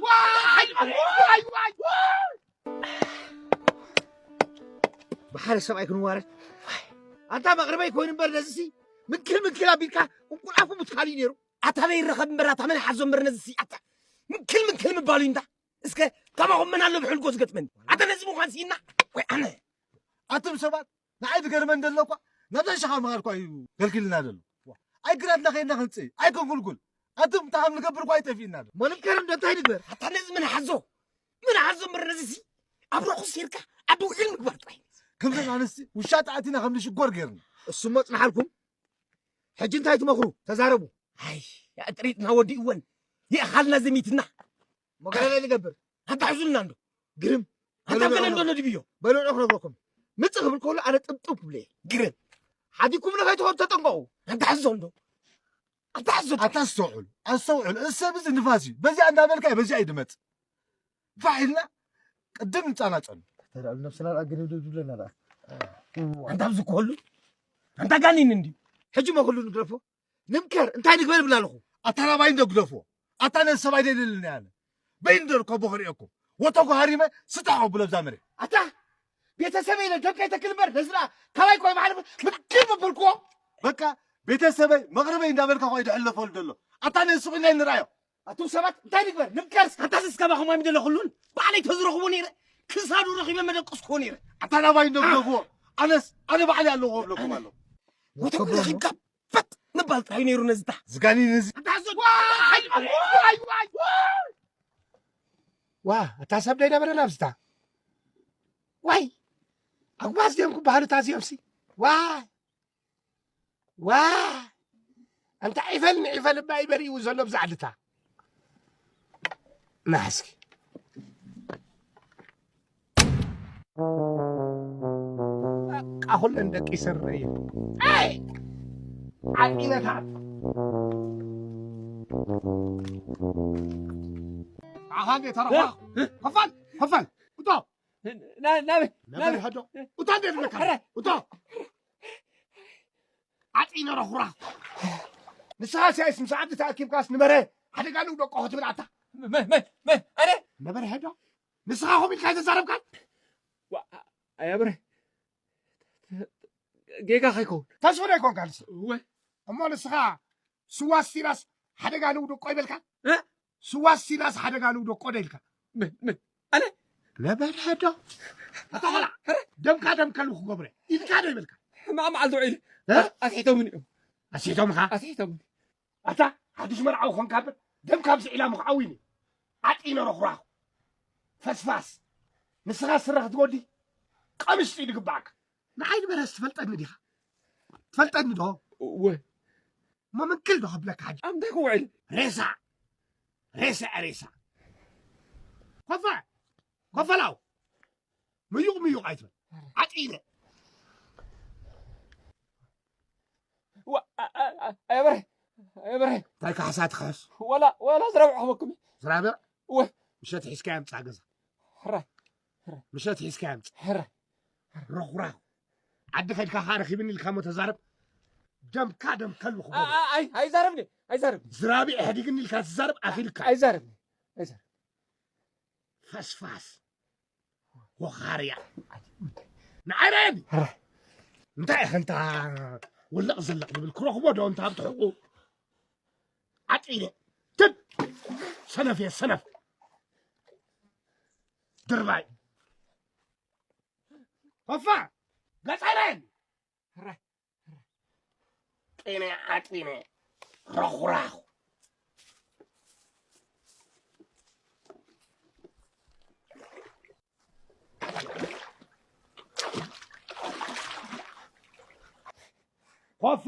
ዋይ፣ ዋይ፣ ዋይ፣ ዋይ። ብሓደ ሰብኣይ ክንዋረድ። ኣንታ መቕርበይ ኮይኑ እምበር ነዚሲ ምንክል ምንክል ኣቢልካ ቁልቁል ኣፉ ምትካል እዩ ነይሩ። ኣታ በይ ይረኸብ እምበር ኣታ መን ሓዞ እምበር ነዚሲ ኣታ ምንክል ምንክል ምባሉ እዩ እንዳ። እስከ ከማኹም መን ኣሎ ብሕልጎ ዝገጥመኒ? ኣታ ነዚ ምዃን ስኢና ወይ ኣነ? ኣቱም ሰባት ንዓይ ዝገርመን ዘሎ እኳ ናብዛ ሸኻ ምኻድ እኳ እዩ ከልኪልና ዘሎ። ኣይ ግራትና ከይድና ክንጽእ ኣይከንጉልጉል። ኣቱም እንታይ ከም ንገብር እኳ ኣይጠፊእና ኣሎ። መንም ከረም እንታይ ንግበር? ኣታ ነዚ ምን ሓዞ ምን ሓዞ እምበር ነዚሲ ኣብ ርኹስ ጌርካ ኣብ ውዒል ምግባር ጥራይ። ከምዘን ኣንስቲ ውሻ ጣዕቲና ከም ንሽጎር ጌርና። እሱሞ ጽንሓልኩም። ሕጂ እንታይ ትመኽሩ? ተዛረቡ። ኣይ ኣጥሪጥና ወዲእወን። ይእኻልና ዘሚትና። መገለለ ንገብር። ኣንታ ሕዙልና እንዶ። ግርም። ኣንታ በሎ ገለ እንዶ ነድብዮ። በሎ ክነግረኩም። ምጽእ ክብል ከሎ ኣነ ጥብጥብ ብለ። ግርም። ሓዲኩም ንኸይትኸዱ ተጠንቀቑ። ኣንታ ሕዞ እንዶ። ኣንታ ሕዞ። ኣታ ኣስተውዕሉ። ኣስተውዕሉ። እዚ ሰብ እዚ ንፋስ እዩ። በዚኣ እንዳበልካ በዚኣ እዩ ድመጽእ። ፋሕ ኢልና ቅድም ንጻናጸሉ። ተዳሉ ነብስና ደኣ ገለ ደው ዝብለና ደኣ። ኣንታ ኣብዚ ክህሉ። ኣንታ ጋኒን እንድዩ። ሕጂ መኽሉ ንግደፎ። ንምከር እንታይ ንግበር እብል ኣለኹ። ኣታ ናባይ እንዶ ግደፍዎ። ኣታ ነዚ ሰብኣይ ደይደልን እየ ኣነ። በይኑ ዶ ርከቦ ክርእየኩም። ወተጉ ሃሪመ ስጣሕ ከብሎ ኣብዛ መሬት። ኣታ ቤተሰበይ ኢለ ደቀይ ተክል እምበር ነዚ ደኣ ካባይ እኮ ይመሓልፍ ምክር ምበልክዎ። በቃ ቤተሰበይ መቕርበይ እንዳበልካ እኮ እዩ ዝሕለፈሉ ዘሎ። ኣታ ነዚ ስቕ ኢልና ንርኣዮ። ኣቱም ሰባት እንታይ ንግበር ንምከርስ። ኣታ ስስ ካባኹም ኣይምደለኹሉን ባዕለይ ተዝረኽቦ ነይረ ክሳዱ ረኺበ መደቀስክዎ ነይረ። ኣታ ናባይ እንዶ ግደፍዎ። ኣነስ ኣነ ባዕለይ ኣለኹ እብለኩም ኣለኹ። ወተጉ ረኺብካ ፈጥ ምባል ጥራይ ነይሩ ነዝታ። ዝጋኒ ነዚ ኣታ ሓሶት። ዋይ፣ ዋይ፣ ዋይ፣ ዋይ። ዋ፣ እታ ሰብ ደይ ነበረ ናብዝታ። ዋይ፣ ኣጉባዝ ድዮም ክበሃሉ እታ እዚኦምሲ። ዋይ፣ ዋይ። ኣንታ ዒፈል ንዒፈል እባ ይበርይው ዘሎ ብዛ ዓድታ። ናሕስኪ። በቃ ኩለን ደቂ ስረ እየን። ኣይ! ዓቂነታት። ዓኻ እንዴ ተረፋ? እ? ከፋል! ከፋል! እቶ! ና-፣ ናበይ? ነበር ናበይ? ሀዶ። እቶ እንዴ ዝብለካ? ኧረ! እቶ! ዓጢነ ረኹራ። ንስኻ ሲያይስ ምስ ዓዲ ተኣኪብካስ ንበረ ሓደጋ ንውደቆ ክትብል ኣታ። መ-፣ መ-፣ መ-፣ ኣነ? ነበረ ሄዶ ንስኻ ኸም ኢልካ ኣይተዛረብካን? ዋ-፣ ኣያብረ፣ ጌጋ ከይከውን። ተስፉ ዶ ኣይኮንካ ንስኻ? እወ። እሞ ንስኻ ስዋ ሲላስ ሓደጋ ንውደቆ ይበልካ? እ? ስዋ ሲላስ ሓደጋ ንውደቆ ዶ ኢልካ? መን? መን? ኣነ? ነበረ ዶ? ኣታ ኸላ፣ ደምካ ደም ከልቢ ክገብረ ኢልካ ዶ ይበልካ? ሕማቕ መዓልቲ ውዒለ። እ? ኣስሒቶምኒ እዮም። ኣስሒቶምኻ? ኣስሒቶምኒ። ኣታ ሓድሽ መርዓዊ ኾንካ እምበር፣ ደም ካብዚ ዒላሙ ክዓዊኒ። ዓጢነ ረኹራኹ። ፈስፋስ። ንስኻ ስረ ክትጎዲ ቀምሽጢ ድግባእካ። ንዓይ ንበረስ ትፈልጠኒ ዲኻ? ትፈልጠኒ ዶ? እወ። እሞ ምንክል ዶ ከብለካ ሕጂ? ኣብ እንታይ ክውዕል? ሬሳ። ሬሳ፣ ሬሳ። ኮፈ። ኮፈላው። ምዩቕ ምዩቕ ኣይትበል። ዓጢነ። ዋ-፣ ኣ-፣ ኣ-፣ ኣ-፣ ኣየበርሀ፣ ኣየበርሀ። እንታይ ካሕሳ ትኸስ? ወላ፣ ወላ ዝረብዕ ክበኩም። ዝራብዕ? እወ። ምሸት ሒዝካ የምጻ ገዛ። ሕራይ፣ ሕራይ። ምሸት ሒዝካ የምጻ። ሕራይ። ረኹራኹ። ዓዲ ከድካ ኸዓ ረኺብኒ ኢልካ እሞ ተዛረብ። ደምካ ደም ከልቢ ኣ-፣ ክገብሮ። ኣ-፣ ኣይ-፣ ኣይዛረብኒ፣ ኣይዛረብኒ። ዝራብዕ ኢሕዲግኒ ኢልካ ትዛረብ ኣኺልካ። ኣይዛረብኒ፣ ኣይዛረብኒ። ፈስፋስ። ወኻርያ። ንዓይ ርኣየኒ። ሕራይ። እንታይ ኢኻ እንታ ውልቕ ዝልቕ ዝብል ክረኽቦ ዶ እንታ ኣብ ትሕቑ? ዓጢነ። ትብ! ሰነፍ እየ፣ ሰነፍ። ድርባይ። ሆፋ! ገጻይ ርኣየኒ። ሕራይ። ጢነ ዓጢነ ረኹራኹ። ኮፈ።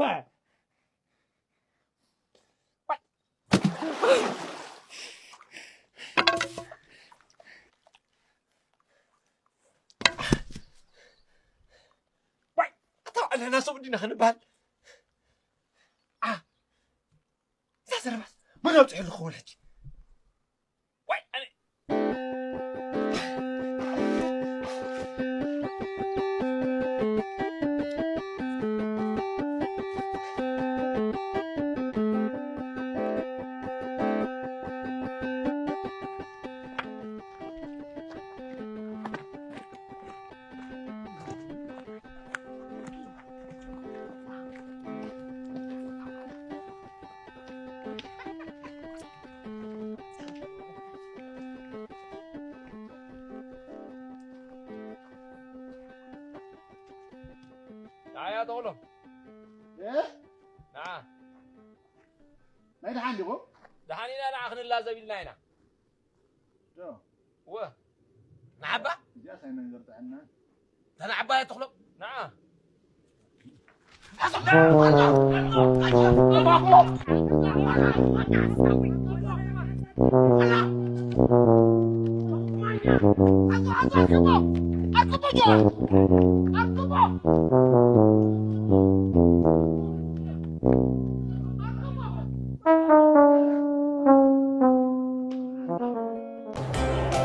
ዋይ፣ ኣታ ባዕልና ሰብ እንዲና ክንበሃል። ዓ፣ እዛ ዘረባስ መን ኣውፂኡ ኣለኹ ወለዲ? ዋይ፣ ኣነ ኣያ ተቕሎ። እ? ንዓ። ናይ ደሓን ዲኹም? ደሓን ኢና፣ ንዓ ክንላዘብ ኢልና ኢና። ዶ? ወ። ንዓባ? እዚኣ ሳይ መንገር ጥዕና። እታ ንዓባ እያ ተኽሎ። ንዓ።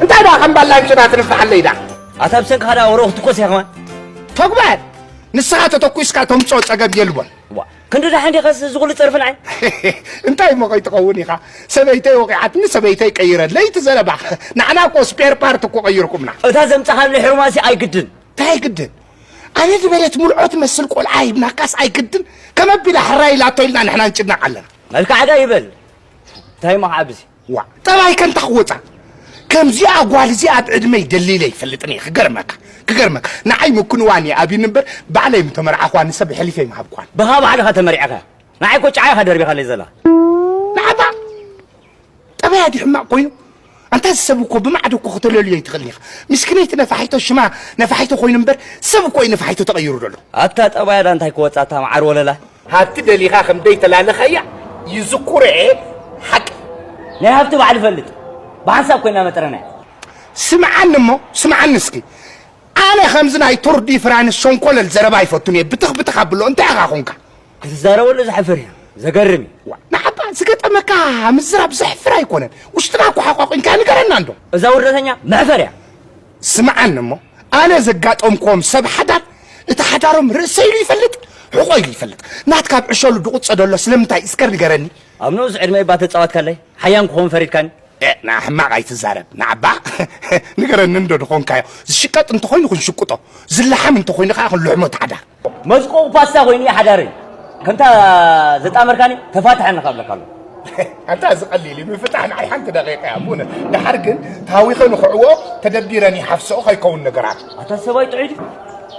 እንታይ ደኣ ከም ባላ እንጭና ትንፍሓለይ ደኣ? ኣታ ብሰንክኻ ደኣ ወረ ክትኮስ ኢኻ ከማን። ተጉባል! ንስኻ ተተኩስካ ተምጽኦ ጸገም የልቦን። ዋ፣ ክንዲ ደሓን ዲኻስ እዚ ኩሉ ጸርፊ ንዓይ? እንታይ እሞ ከይትኸውን ኢኻ? ሰበይተይ ወቒዓትኒ፣ ሰበይተይ ቀይረለይ እቲ ዘረባ። ንዓና እኮ ስፔር ፓርት እኮ ቀይርኩምና። እታ ዘምጻኻሉ ሕርማሲ ኣይግድን። እንታይ ግድን? ኣነ ዝበለት ሙልዖ ትመስል ቆልዓ ሂብናካስ ኣይግድን? ከመ ኣቢላ ሕራይ ኢላቶ ኢልና ንሕና ንጭነቕ ኣለና። መልክዓ ዶ ይበል? እንታይ እሞ ክዓብስ? ዋ፣ ጠባይ ከንታ ክወጻ። ከምዚኣ ጓል እዚኣ ኣብ ዕድመይ ደሊለ ይፈልጥን እየ። ክገርመካ፣ ክገርመካ። ንዓይ ምክንዋን እየ ኣብዩኒ እምበር፣ ባዕለይ ምተመርዓኽዋ ንሰብ ኣሕሊፈ ኣይምሃብክዋን። ብኻ ባዕልኻ ተመሪዕኻ። ንዓይ እኮ ጫዓ ኢኻ ደርቢኻለይ ዘላ። ንዓባ፣ ጠባያ ድዩ ሕማቕ ኮይኑ? ኣንታ እዚ ሰብ እኮ ብማዕዶ እኮ ከተለልዮ ኣይትኽእልን ኢኻ። ምስኪነይቲ ነፋሒቶ ሽማ ነፋሒቶ ኮይኑ እምበር፣ ሰብ እኮ እዩ ነፋሒቶ ተቐይሩ ዘሎ። ኣታ ጠባያ ዳ እንታይ ክወጻ ኣታ መዓር ወለላ? ሃብቲ ደሊኻ ከም ደይተላለኻያ ይዝኩሮ እየ፣ ሓቂ። ናይ ሃብቲ ባዕሉ ይፈልጥ። ብሓንሳብ ኮይና መጠረና እያ። ስምዓኒ እሞ፣ ስምዓኒ እስኪ። ኣነ ከምዚ ናይ ቱር ዲ ፍራንስ ሸንኮለል ዘረባ ኣይፈቱን እየ። ብትኽ ብትኽ ኣብሎ፣ እንታይ ኢኻ ኾንካ? ክትዛረበሉ ዘሕፍር እዩ። ዘገርም እዩ። ዋ፣ ንዓባ ዝገጠመካ ምዝራብ ዘሕፍር ኣይኮነን። ውሽጥና እኮ ሓቋቑንካ ንገረና እንዶ። እዛ ውርደተኛ መሕፈር እያ። ስምዓኒ እሞ፣ ኣነ ዘጋጠምክዎም ሰብ ሓዳር፣ እቲ ሓዳሮም ርእሰ ኢሉ ይፈልጥ፣ ሕቖ ኢሉ ይፈልጥ። ናትካ ኣብ ዕሸሉ ድቑጸ ደሎ ስለምንታይ እስከ ንገረኒ? ኣብ ንኡስ ዕድመ እባ ተጻወትካለይ፣ ሓያም ክኸውን ፈሪድካኒ። ኤ፣ ንዓ ሕማቕ ኣይትዛረብ። ንዓባ፣ ንገረኒ እንዶ ድኾንካዮ። ዝሽቀጥ እንተኾይኑ ክንሽቅጦ፣ ዝለሓም እንተኾይኑ ከኣ ክንልሕሞ እቲ ሓዳር። መዝቆ ፓስታ ኮይኑ እዩ ሓዳረይ። ከምታ ዘጣመርካኒ ተፋትሐኒ ካብ ለካ ኣሎ። ኣንታ እዚ ቀሊል እዩ፣ ምፍታሕ ንዓይ ሓንቲ ደቂቃ እያ። ብእውነት፣ ደሓር ግን ታዊኸ ንኽዕዎ ተደቢረ ንይሓፍስኦ ከይከውን ነገራት። ኣታ ሰብኣይ ጥዑይ ድዩ?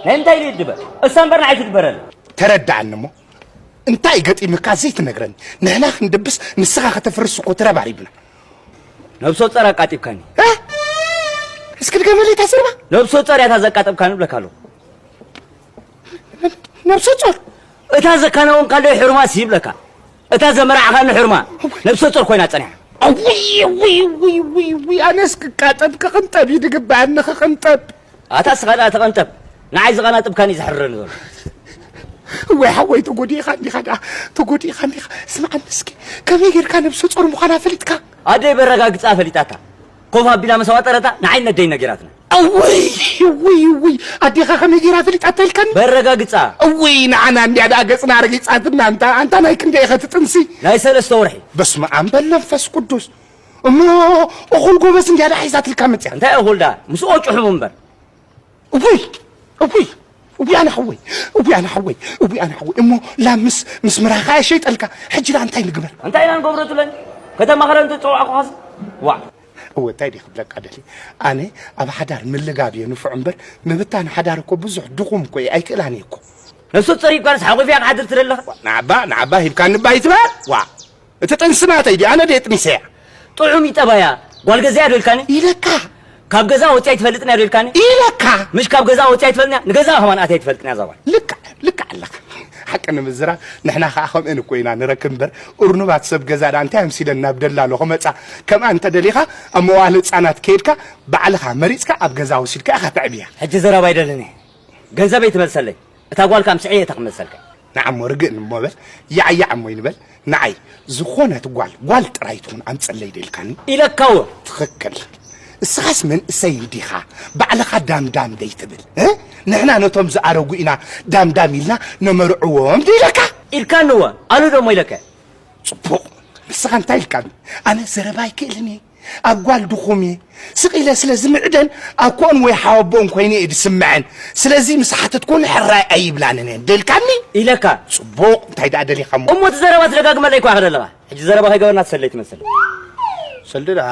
ናይ ምንታይ ኢሉ ይድበር? እሳ እምበር ንዓይ ትድበረኒ። ተረዳኣኒ እሞ፣ እንታይ ገጢምካ ዘይትነግረኒ? ንሕና ክንድብስ ንስኻ ከተፍርስ እኮ ተረባሪብና። ነብሰ ጾር ኣቃጢብካኒ። እ? እስኪ ድገመለይ እታ ዘረባ። ነብሰ ጾር እያ እታ ዘቃጠብካኒ እብለካ ኣለኹ። ነብሰ ጾር? እታ ዘካናወንካለይ ሕርማ ሲ ይብለካ። እታ ዘመርዓኻኒ ሕርማ። ነብሰ ጾር ኮይና ጸኒሓ። እውይ፣ እውይ፣ እውይ፣ እውይ፣ እውይ፣ ኣነስ ክቃጠብ ክቕንጠብ እዩ ድግበኣኒ ክቕንጠብ። ኣታ ስኻ ደኣ ተቐንጠብ። ንዓይ ዝቐናጥብካኒ እዩ ዘሕርረኒ ዘሎ። ወይ ሓወይ፣ ተጎዲእኻ እንዲኻ ደኣ፣ ተጎዲእኻ እንዲኻ። ስምዓኒ እስኪ፣ ከመይ ጌርካ ነብሰ ጾር ምዃና ፈሊጥካ? ኣደይ በረጋግጻ ፈሊጣታ። ኮፍ ኣቢላ ምስ ኣዋጠረታ ንዓይ ነደይ ነጊራትና። እውይ፣ እውይ፣ እውይ፣ ኣዴኻ ከመይ ጌራ ፈሊጣታ ኢልካኒ? በረጋግጻ። እውይ፣ ንዓና እንድያ ደኣ ገጽና ረጊጻትና፣ ኣንታ፣ ኣንታ ናይ ክንደይ ኢኸ ትጥንሲ? ናይ ሰለስተ ወርሒ። በስመ ኣብ በል መንፈስ ቅዱስ። እሞ እኹል ጎበዝ እንድያ ደኣ ሒዛትልካ መጽያ። እንታይ እኹል ደኣ? ምስ ኦጭሑ እምበር። እውይ፣ እውይ፣ እውይ ኣነ ሓወይ፣ እውይ ኣነ ሓወይ፣ እውይ ኣነ ሓወይ። እሞ ላምስ ምስ ምራኻ እየ ሸይጠልካ። ሕጂ ደኣ እንታይ ንግበር? እንታይ ኢና ንገብሮ ትብለኒ? ከተማኽረኒ ትጽውዓኩኻስ? ዋዕ። እወ፣ እንታይ ድየ ክብለካ ደልየ? ኣነ ኣብ ሓዳር ምልጋብ እየ ንፉዕ እምበር፣ ምብታን ሓዳር እኮ ብዙሕ ድኹም እኮ እየ፣ ኣይክእላን እየ እኮ። ነብሰ ጾር ሂብካንስ ሓቑፍያ ክሓድር ትደሊ ኣለኻ? ንዓባ፣ ንዓባ ሂብካኒ እባ ኣይትበል። ዋዕ። እቲ ጥንሲ ናተይ ድዩ? ኣነ ድየ ጥኒሰያ? ጥዑም እዩ ጠባያ። ጓል ገዛ እያ ዶ ኢልካኒ? ኢለካ። ካብ ገዛ ወፂኣ ኣይትፈልጥን እያ ዶ ኢልካኒ? ኢለካ። ምሽ ካብ ገዛ ወፂኣ ኣይትፈልጥን እያ? ንገዛ ከማን ኣትያ ኣይትፈልጥን እያ እዛ ጓል። ልክዕ፣ ልክዕ ኣለኻ። ሓቂ ንምዝራብ ንሕና ኸዓ ከምአን እኮ ኢና ንረክብ እምበር፣ እርኑባት ሰብ ገዛ ደኣ እንታይ ኣምሲለን ናብ ደላሎ ክመጻ? ከምኣ እንተደሊኻ ኣብ መዋእለ ህጻናት ከይድካ ባዕልኻ መሪጽካ ኣብ ገዛ ወሲድካ ኢኻ ተዕብያ። ሕጂ ዘረባ ኣይደልን እየ። ገንዘበይ ትመልሰለይ። እታ ጓል ካብ ስዕየ እታ ክመልሰልካ። ንዓሞ ርግእ እሞ በል፣ ያዕ ያዕ እሞ ይንበል። ንዓይ ዝኾነት ጓል፣ ጓል ጥራይ ትኹን ኣምጸለይ ዶ ኢልካኒ? ኢለካ እወ። ትኽክል። እስኻስ መንእሰይ እንዲኻ፣ ባዕልኻ ዳምዳም ደይትብል፣ እ? ንሕና ነቶም ዝኣረጉ ኢና ዳምዳም ኢልና ነመርዕዎም ዶ ኢለካ? ኢልካኒ እወ። ኣሉ ዶ እሞ ኢለካ? ጽቡቕ። ንስኻ እንታይ ኢልካኒ? ኣነ ዘረባ ኣይክእልን እየ። ኣብ ጓል ድኹም እየ። ስቕ ኢለ ስለ ዝምዕደን፣ ኣኮን ወይ ሓወቦን ኮይነ እየ ዝስምዐን። ስለዚ ምስ ሓተትኩን ሕራይ ኣይብላንን እየን። ደልካኒ? ኢለካ። ጽቡቕ፣ እንታይ ደኣ ደሊኻ እሞ? እሞ እቲ ዘረባ ትደጋግመለይ እኳ ኢኻ ዘለኻ። ሕጂ ዘረባ ከይገበርና ትሰለይ ትመስል። ሰልዲ ደኣ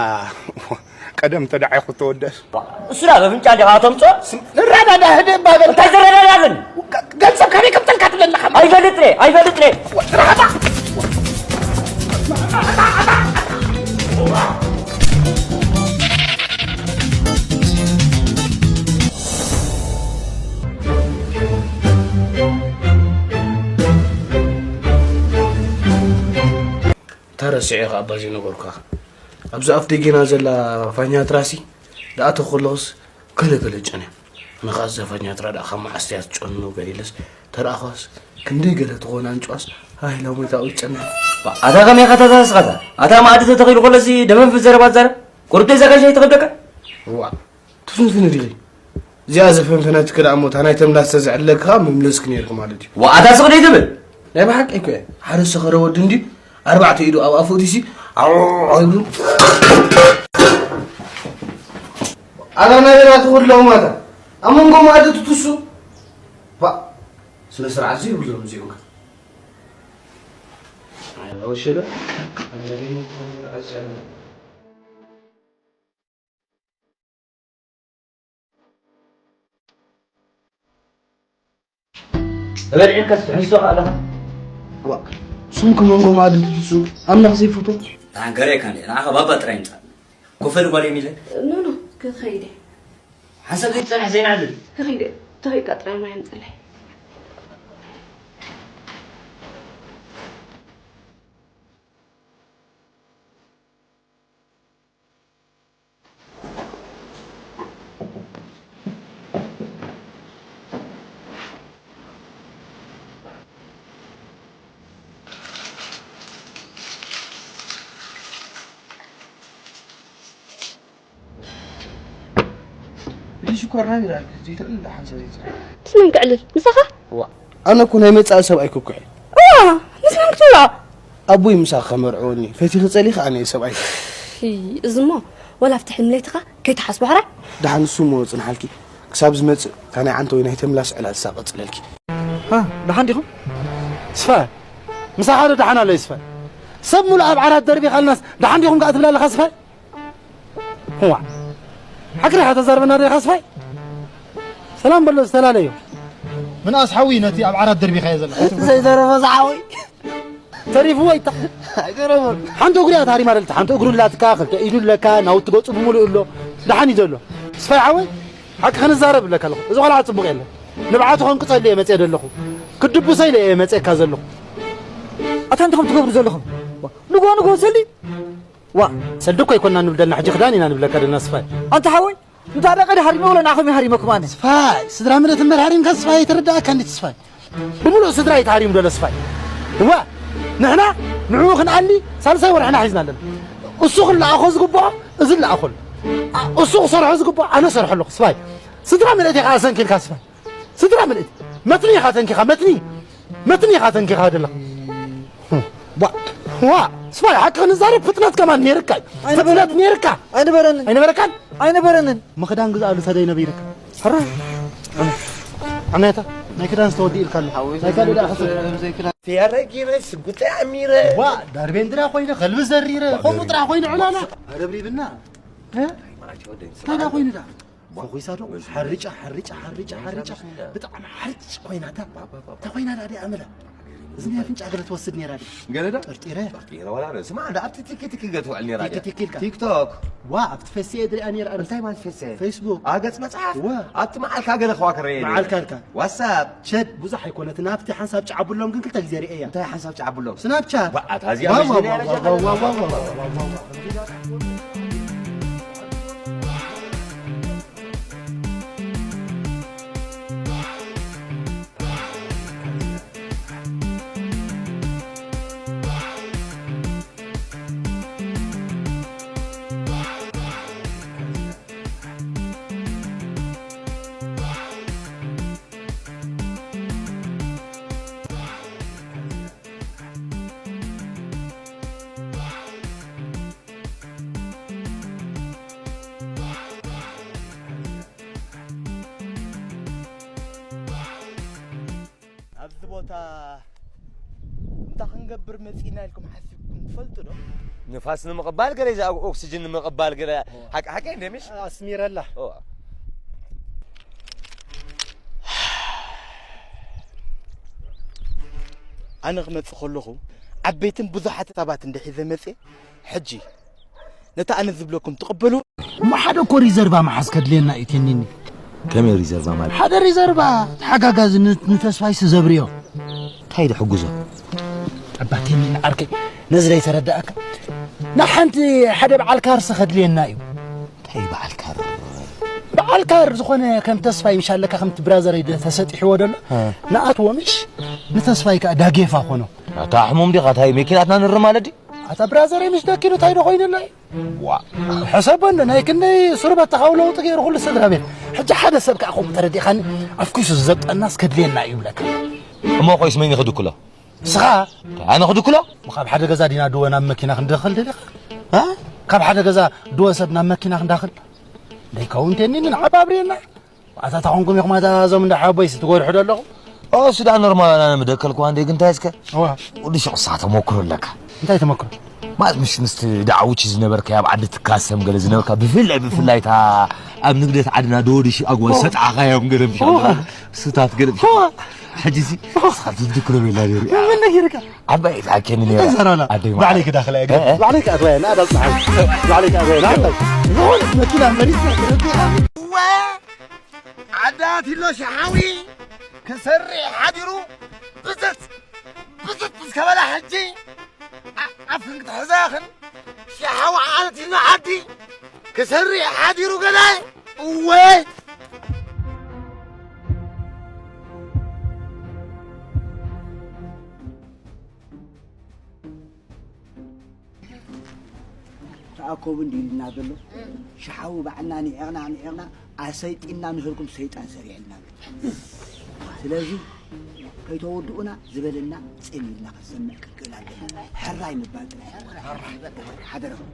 ቀደም ተዳዒኹ ተወደስ። እሱ ደኣ በፍንጫ እንዲኻ ተምጾ? ንረዳዳ ህድእ እባ በል። እንታይ ዝረዳዳ ኣለኒ? ገንዘብ ካበይ ከምጠልካ? ኣይፈልጥን እየ፣ ኣይፈልጥን እየ። ተረሲዑ ከኣ ኣባ ዘይነገርኩኻ። ኣብዚ ኣፍ ደጌና ዘላ ፋኛትራሲ ደኣ ተኾለኹስ ገለ ገለ ጨንያ። ኣነ ኸኣ እዛ ፋኛትራ ደኣ ካብ መዓስ እያ ትጨኑ ገለ ኢለስ ተረኣኽዋስ ክንደይ ገለ ትኾን ኣንጭዋስ ሃይ ሎሚ ታዊ ጨንያ። ኣታ ከመይ ኢኻ ተተስኻታ? ኣታ መኣዲ ተተኺሉ ከሎሲ ደመንፍስ ዘረባ ትዛረብ? ቁርብተይ እዛ ጋሻ ኣይትኸብደካ? እዋ፣ ትፍንፍኒ ዲኺ? እዚኣ ዘፈንፈነትኪ ደኣ እሞ እታ ናይ ተምላስ ተዘዕለልኪ ከኣ ምምለስኪ ነይርኪ ማለት እዩ። ዋእ፣ ኣታ ስቕ ደይ ትብል? ናይ ብሓቂ እኮ እየ። ሓደ ሰኸረ ወዲ እንድዩ ኣርባዕተ ኢዱ ኣብ ኣፉ ኣእቲሲ፣ ዓው፣ ዓው ይብሉ። ኣታ ናይ ገዛ ትኹድ ለቑማታ ኣብ መንጎ መኣዲ ትትሱ። ባ፣ ስነ ስርዓት ዘይብሎም እዚኦም ከ። ኣይ፣ ወሸለ። ተበልዒልካስ ትሕስሶ ኣለኻ? ዋ፣ ስምኩም መንጎ ማለት ትሱ ኣምላኽ ዘይፈቶ። ኣንገሬካ እንዴ፣ ንዓኻ ባባ ጥራይ ምጻእ። ኮፈል ጓል የሚለ። ኖ፣ ኖ፣ ክኸይደ። ሓንሳብ ዘይትጸንሕ ዘይናዕልል። ክኸይደ፣ ተኸይድካ ጥራይ ማይ ኣምጽለይ። ብሽኮር ናቢራ ዘይትዕልል ሓንሳብ ዘይትጽንሕ። ምስ መን ክዕልል? ምሳኻ? ዋ፣ ኣነ እኮ ናይ መጻኢ ሰብኣይ ክኩሕ እየ። እዋ፣ ምስ መን ክትብሎ? ኣቦይ ምሳኺ ከመርዕወኒ ፈቲኺ ጸሊኺ ኣነ እየ ሰብኣይ። እይ፣ እዚሞ ወላ ኣብቲ ሕልሚ ለይትኻ ከይትሓስቦ ሕራይ። ደሓን ንሱ እሞ ጽንሓልኪ ክሳብ ዝመጽእ እታ ናይ ዓንተ ወይ ናይ ተምላስ ዕላል እሳ ቀጽለልኪ። ሃ፣ ደሓን ዲኹም? ስፋ፣ ምሳኻ ዶ ደሓን ኣሎ ስፋ? ሰብ ሙሉእ ኣብ ዓራት ደርቢኻልናስ ደሓን ዲኹም ከኣ ትብላ ኣለኻ ስፋ? እዋ። ሓቅኻ ተዛርበና ዶ ኢኻ ስፋይ? ሰላም በሎ፣ ዝተፈላለዮ። ምንኣስ ሓዊ ነቲ ኣብ ዓራት ደርቢኻዮ ዘለኻ። እቲ ዘይዘረፎ ዝሓዊ። ተሪፍዎ ይታ-፣ ኣይዘረፎን። ሓንቲ እግሩ እያ ተሃሪማ ዘለታ፣ ሓንቲ እግሩ ኣላትካ፣ ክልተ ኢዱ ኣለካ፣ ናውቲ ገጹ ብምሉእ ኣሎ። ደሓን እዩ ዘሎ። ስፋይ ሓወይ፣ ሓቂ ክንዛረብ ኣለካ ኣለኹ። እዚ ቆልዓ ጽቡቕ የለን። ንብዓቱ ከንቅጸሉ እየ መጽየ ዘለኹ። ክድብሶ ኢለ እየ መጽየካ ዘለኹ። ኣታ እንታይ ትገብሩ ዘለኹም? ንግሆ ንግሆ ሰሊ ዋ፣ ሰልዲ እኮ ኣይኮንና ንብል ደልና፣ ሕጂ ክዳን ኢና ንብለካ ደልና ስፋይ። ኣንታ ሓወይ፣ ንታ ደቂ ዶ ሃሪመ ወላ ንዓኹም እየ ሃሪመኩም ኣነ? ስፋይ፣ ስድራ ምለት እምበር ሃሪምካ ስፋይ፣ ኣይተረዳእካ እንዴ ስፋይ? ብምሉእ ስድራ እዩ ተሃሪሙ ደሎ ስፋይ። እዋ፣ ንሕና ንዕኡ ክንኣሊ ሳልሳይ ወርሕና ሒዝና ኣለና። እሱ ክለኣኾ ዝግብኦ፣ እዚ ለኣኾሉ። ኣ-፣ እሱ ክሰርሖ ዝግብኦ፣ ኣነ ሰርሖ ኣለኹ ስፋይ። ስድራ ምለት ኢኻ ኣሰንኪልካ ስፋይ። ስድራ ምልእቲ መትኒ ኢኻ ተንኪኻ፣ መትኒ፣ መትኒ ኢኻ ተንኪኻ ደለኻ። ዋ፣ ዋ፣ ስፋይ፣ ሓቂ ክንዛረብ ፍጥነት ከማን ነይርካ እዩ። ኣይነበረንን። ፍጥነት ነይርካ። ኣይነበረንን። ኣይነበረካን? ኣይነበረንን። ምኽዳን ግዛኣሉ ተደይ ነቢርካ። ሕራ። ዓመታ፣ ናይ ክዳን ዝተወዲ ኢልካ ኣሎ። ናይ ካልእ ደኣ ሓሰብ። ፌረ ጊረ፣ ስጉተ ኣሚረ። ዋ፣ ዳርቤንድራ ኮይነ፣ ከልቢ ዘሪረ፣ ከምኡ ጥራሕ ኮይነ ዕላና። ኣረብሪብና። እ? እንታይ ደኣ ኮይኑ ደኣ? ፎኺሳ ዶ? ሓርጫ፣ ሓርጫ፣ ሓርጫ፣ ሓርጫ። ብጣዕሚ ሓርጭ ኮይና እታ። እንታይ ኮይና ደኣ ድያ ኣመላ? እዝኒ ኣፍንጫ ገለ ትወስድ ነይራ ድያ? ገለ ዶ? ጠርጢረ። ጠርጢረ ወላ ዶ? ስማ፣ ዳ ኣብቲ ቲኪ ቲኪ ገለ ትውዕል ነይራ ድያ? ቲኪ ቲኪ ኢልካ። ቲክቶክ። ዋ፣ ኣብቲ ፈሴ እየ ድሪኣ ነይራ ኣነ። እንታይ ማለት ፈሴ? ፌስቡክ። ኣ፣ ገጽ መጽሓፍ? ዋ። ኣብቲ መዓልካ ገለ ከዋክር እየ ነይረ። መዓልካ ኣልካ። ዋትሳፕ? ቸድ፣ ብዙሕ ኣይኮነትን። ኣብቲ ሓንሳብ ጨዓብሎም ግን ክልተ ግዜ ርእየያ። እንታይ ሓንሳብ ጨዓብሎም? ስናፕቻት። ዋ፣ ኣታ እዚኣ ዋ፣ መሽነ ዋ፣ ነይራ ዋ፣ ጃ። ዋ፣ ዋ፣ ዋ፣ ዋ፣ ዋ፣ ዋ። ኣብዚ ቦታ እንታይ ክንገብር መጺና ኢልኩም ሓሲብኩም ትፈልጡ ዶ? ንፋስ ንምቕባል ገለ፣ እዚ ኦክስጅን ንምቕባል ገለ። እዋ። ሓቂ፣ ሓቂ እንደ ምሽ? ኣስሚረላ። እዋ። ኣነ ክመጽእ ከለኹ ዓበይትን ብዙሓት ሰባት እንድሒዘ መጽየ። ሕጂ ነቲ ኣነ ዝብለኩም ትቕበሉ። እሞ ሓደ እኮ ሪዘርቫ መሓዝ ከድልየና እዩ ቴኒኒ። ከመይ ሪዘርቫ ማለት? ሓደ ሪዘርቫ ተሓጋጋዚ ን- ንተስፋይሲ ዘብርዮ። እንታይ ድሕግዞ? ኣባ ቴኒኒ ዓርከይ፣ ነዚ ዶ ኣይተረዳእካ? ንሓንቲ ሓደ በዓል ካርሲ ከድልየና እዩ። እንታይ በዓል ካር? በዓል ካር ዝኾነ ከም ተስፋይ ምሽ ኣለካ፣ ከምቲ ብራዘረይ ደ- ተሰጢሕዎ ደሎ። እ። ንኣትዎ ምሽ፣ ንተስፋይ ከኣ ዳጌፋ ኮኖ። ኣታ ሕሙም ዲኻ? እንታይ መኪናትና ንር ማለት ድዩ? ኣታ ብራዘረይ ምሽ ደኪኑ እንታይ ዶ ኮይኑለይ? ዋ። ሕሰቦ እንዶ ናይ ክንደይ ሱርበት ተኻው ለውጢ ገይሩ ኩሉ ስድራ ቤት። ሕጂ ሓደ ሰብ ከኣ ከምኡ ተረዲእኻኒ፣ ኣፍኪሱ ዝዘብጠናስ ከድልየና እዩ ይብለካ። እሞ ኮይስ መን ይኽድክሎ? ንስኻ? ኣነ ክድክሎ? ካብ ሓደ ገዛ ዲና ድወ ናብ መኪና ክንደኽል ደሊኻ? እ? ካብ ሓደ ገዛ ድወ ሰብ ናብ መኪና ክንዳኽል? ደይከውን ቴኒንን ዓባብርየና። ኣታ ታኾንኩም ኢኹም ኣታ እዞም እንዳ ሓቦይስ ትጎድሑ ደለኹም? ኦ፣ እሱ ደኣ ኖርማል ኣነ ምደከልኩዋ እንደ ግን እንታይ እስከ? እዋ። ወዲ ሸቕ ንስኻ ተመክሮ ኣለካ። እንታይ ተመክሮ? ማለት ምሽ ምስቲ ደዓውቺ ዝነበርካ ኣብ ዓዲ ትካሰም ገለ ዝነበርካ ብፍላይ ብፍላይ እታ ኣብ ንግደት ዓድና ደወዲ ሽ ኣጓል ኦ። ሰጥዓኻዮም ገለ ምሽ ኦ። ስታት ገለ ምሽ። ኦ። ሕጂ ሲ ንስኻ ትድክሎ ቤላ ነይሩ። ምን ነጊርካ? ዓባይ ተሓከኒ ነይራ። እንታይ ዘራና? ኣደይ ባዕለይ ማዕረ። ክዳኽላ እየ። እ፣ እ። ባዕለይ ክኣትዋ እየ። ንኣዳ ጽሓይ። ባዕለይ ክኣትዋ እየ። ንኣዳ። ዝኾነት መኪና መሪጽና ተረዲኻ። ዓዳት ኢሎ ሸሓዊ ክሰርሕ ሓዲሩ ብዝት ብዝት ምስ ከበላ ሕጂ ኣ- ኣፍክን ክትሕዛኽን ሸሓዊ ዓለት ኢሎ ዓዲ ክሰርሕ ሓዲሩ ገለ እወ ተኣከቡ እንዲ ኢልና ዘሎ ሸሓዊ ባዕልና ንዒቕና ንዒቕና ኣሰይጢና ምህርኩም ሰይጣን ሰሪዕልና ኣሎ። ስለዚ ከይተወድኡና ዝበለና ጽን ኢልና ክንሰምዕ ክንክእል ኣለና። ሕራይ ምባል ጥራሕ። ሓደረኹም።